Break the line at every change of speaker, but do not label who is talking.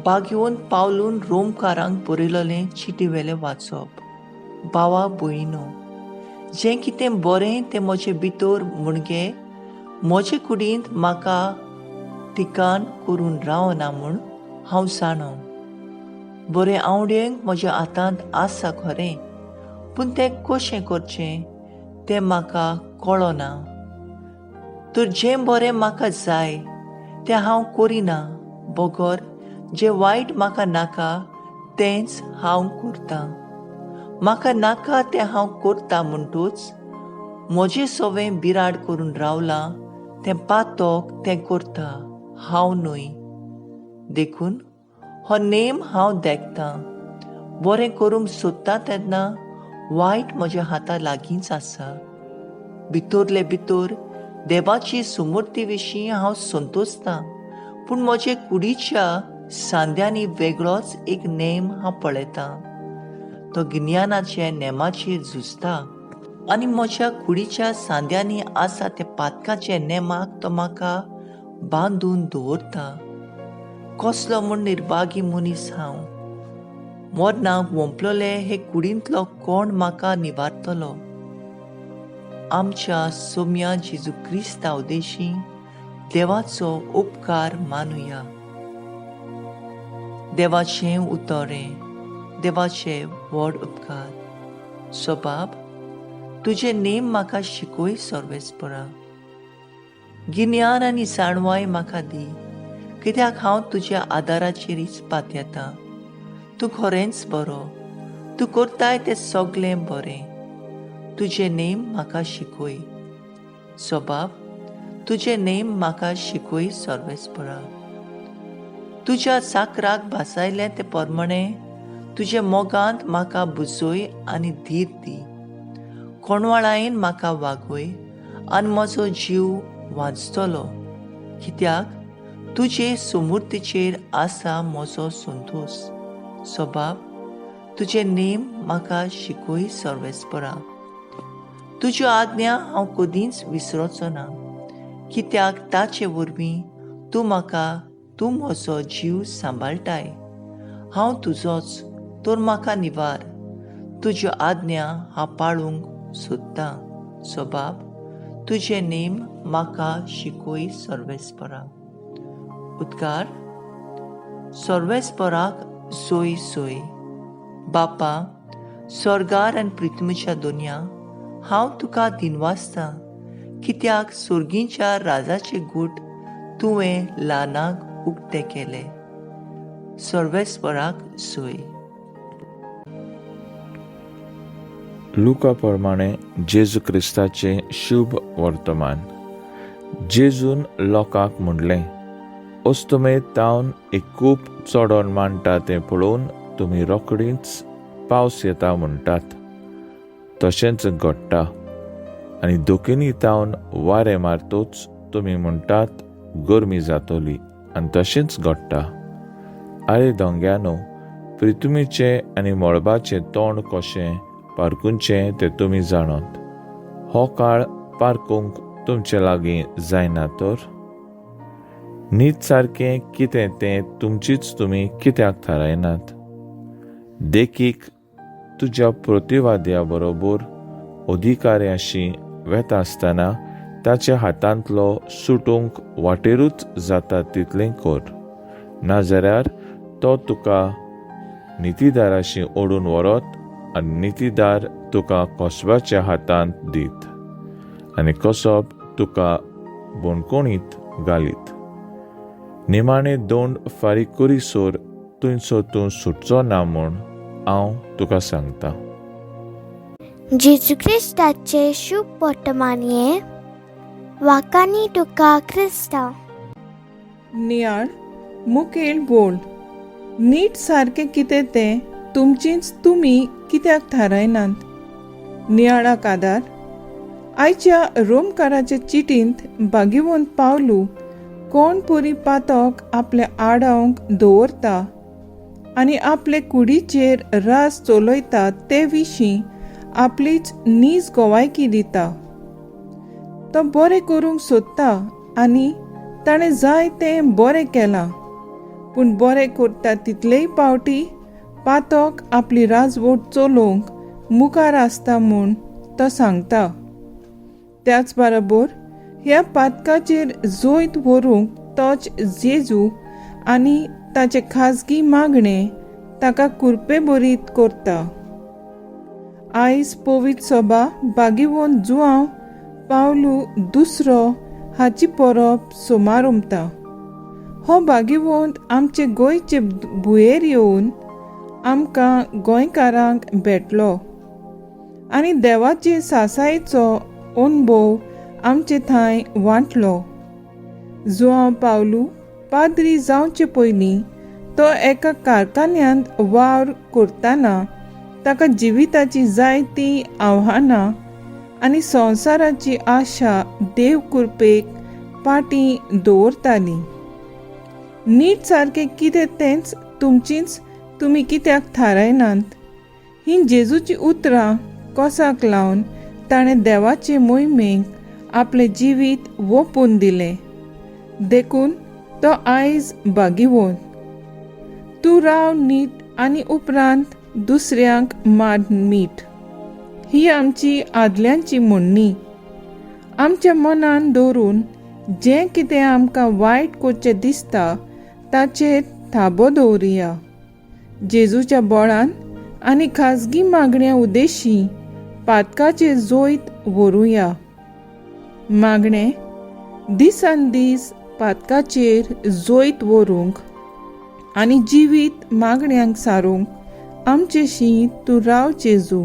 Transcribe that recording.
बागेवन पावलून रोमकारांक बरयलेलें चिटी वेलें वाचप. भावा भयणीनो, जें कितें बरें तें म्हजे भितर म्हणगे म्हजे कुडींत म्हाका ठिकाण करून रावना म्हूण हांव जाणो. बरें आवडींक म्हज्या हातांत आसा खरें, पूण तें कशें करचें तें म्हाका कळना. तर जें बरें म्हाका जाय तें हांव करिना, बगर जें वायट म्हाका नाका तेंच हांव करतां. म्हाका नाका तें हांव करता म्हणटूच म्हजें सवें बिराड करून रावलां तें पातक तें करता, हांव न्हय. देखून हो नेम हांव देखतां, बरें करूंक सोदता तेन्ना वायट म्हज्या हाता लागींच आसा. भितरले भितर देवाची सुमूर्ती विशीं हांव संतोसतां, पूण म्हजे कुडीच्या सांद्यांनी वेगळोच एक नेम हांव पळयतां. तो गिन्यानाचे नेमाचेर झुजता आनी म्हज्या कुडीच्या सांद्यांनी आसा त्या पातकाचे नेमाक तो म्हाका बांदून दवरता. कसलो म्हूण निर्भागी मनीस हांव! मरणाक वोंपलोले हे कुडींतलो कोण म्हाका निवारतलो? आमच्या सोम्या जेजू क्रिस्ता उदेशी देवाचो उपकार मानुया. देवाचें उतरें, देवाचे व्हड उपकार. सोबाब, तुजे नेम म्हाका शिकय सर्वेस्परा. गिन्यान आनी जाणवाय म्हाका दी, कित्याक हांव तुज्या आदाराचेरीच पातयेतां. तूं खरेंच बरो, तूं करताय तें सगळें बरें. तुजे नेम म्हाका शिकय. सोबाब, तुजे नेम म्हाका शिकय सर्वेस्परा. तुज्या चाकराक भासायलें तें परमणें तुजे मोगांत म्हाका बुजय आनी धीर दी. कोणवाळायेन म्हाका वागय आनी म्हजो जीव वांचतलो, कित्याक तुजे सुमुर्तीचेर आसा म्हजो संतोश. सोबाब, तुजे नेम म्हाका शिकय सर्वेस्परा. तुज्यो आज्ञा हांव कदींच विसरोचो ना, कित्याक ताचे वरवीं तूं म्हाका तूं म्हजो जीव सांबाळटाय. हांव तुजोच, तर म्हाका निवार. तुज्यो आज्ञा हांव पाळूंक सोदतां. सोबाब, तुजे नेम म्हाका शिकय सर्वेस्परा. उद्गार. सर्वेस्पराक सोय सोय. बापा स्वर्गार आनी पृथ्वीच्या दुनिया, हांव तुका दिनवासतां, कित्याक सोर्गीच्या राजाचे गूट तुवें ल्हानाक उक्ते केले. सर्वेस्पराक सोय.
लुका प्रमाणे जेजू क्रिस्ताचें शुभ वर्तमान. जेजून लोकांक म्हणलें, अस्तमेत तावन एक कूप चडोन मांडटा तें पळोवन तुमी रोखडीच पावस येता म्हणटात, तशेंच घडटा. आनी दोकिनी तावन वारें मारतोच तुमी म्हणटात गरमी जातली, आनी तशेंच घडटा. आरे दोंग्यानो, पृथ्वीचें आनी मळबाचें तोंड कशें पारकूंचें तें तुमी जाणात. हो काळ पारकूंक तुमचे लागीं जायना तर? नीत सारकें कितें तें तुमचीच तुमी कित्याक थारायनात? देखीक, तुज्या प्रतिवाद्या बरोबर अधिकाऱ्याशी वेता आसतना ताच्या हातांतलो सुटूंक वाटेरूच जाता तितलें कर, नाजाल्यार तो तुका नितीदाराशी ओडून व्हरत आनी नितीदार तुका कसबाच्या हातांत दीत आनी कसब तुका बणकोणीत घालीत. निमाणे दोंड फारीक करीसर थंयसर तूं सुटचो ना म्हूण हांव तुका सांगता.
जेजू क्रिस्ताचे शुभ वर्तमान हें. वाकानी तुका क्रिस्तांव.
नियाळ मुखेल बोल. नीट सारकें कितें तें तुमचीच तुमी कित्याक थारायनात? नियाळाक आदार. आयच्या रोमकाराच्या चिटींत भागीवंत पावलू कोण पुरी पातक आपल्या आडावंक दवरता आनी आपले कुडीचेर रास चलयता ते विशीं आपलीच नीज गोवायकी दिता. तो बरें करूंक सोदता आनी ताणें जाय तें बरें केलां, पूण बरें करता तितलेय पावटी पातक आपली राजवट चलोवंक मुखार आसता म्हूण तो सांगता. त्याच बरोबर ह्या पातकाचेर जैत व्हरूंक तोच जेजू आनी ताचे खाजगी मागणें ताका कुरपेभरीत करता. आयज पवित्र सभा बागीवंत जुआंव पावलू दुसरो हाची परब सोमार उमता. हो बागीवंत आमचे गोंयचे भुंयेर येवन आमकां गोंयकारांक भेटलो आनी देवाचे सासायेचो अणभव आमचे थंय वांटलो. जुआंव पावलू पाद्री जावचे पयलीं तो एका कारखान्यांत वावर करतना ताका जिविताची जायतीं आव्हानां आनी संवसाराची आशा देव कृपेक पाटी दवरताली. नीट सारकें कितें तेंच तुमचींच तुमी कित्याक थारायनात हीं जेजूचीं उतरां कोसाक लावन ताणें देवाचे मोहिमेक आपलें जिवीत ओंपून दिलें. देखून तो आयज बागीवंत. तूं राव नीट आनी उपरांत दुसऱ्यांक मार मीठ ही आमची आदल्यांची म्हणणी. आमच्या मनान दवरून जें कितें आमकां वायट करचें दिसता ताचेर थाबो दवरुया. जेजूच्या बळान आनी खाजगी मागण्या उद्देशी पातकाचेर जैत व्हरूया. मागणें दिसान दीस पातकाचेर जैत व्हरूंक आनी जिवीत मागण्यांक सारूंक आमचेशी तूं राव जेजू.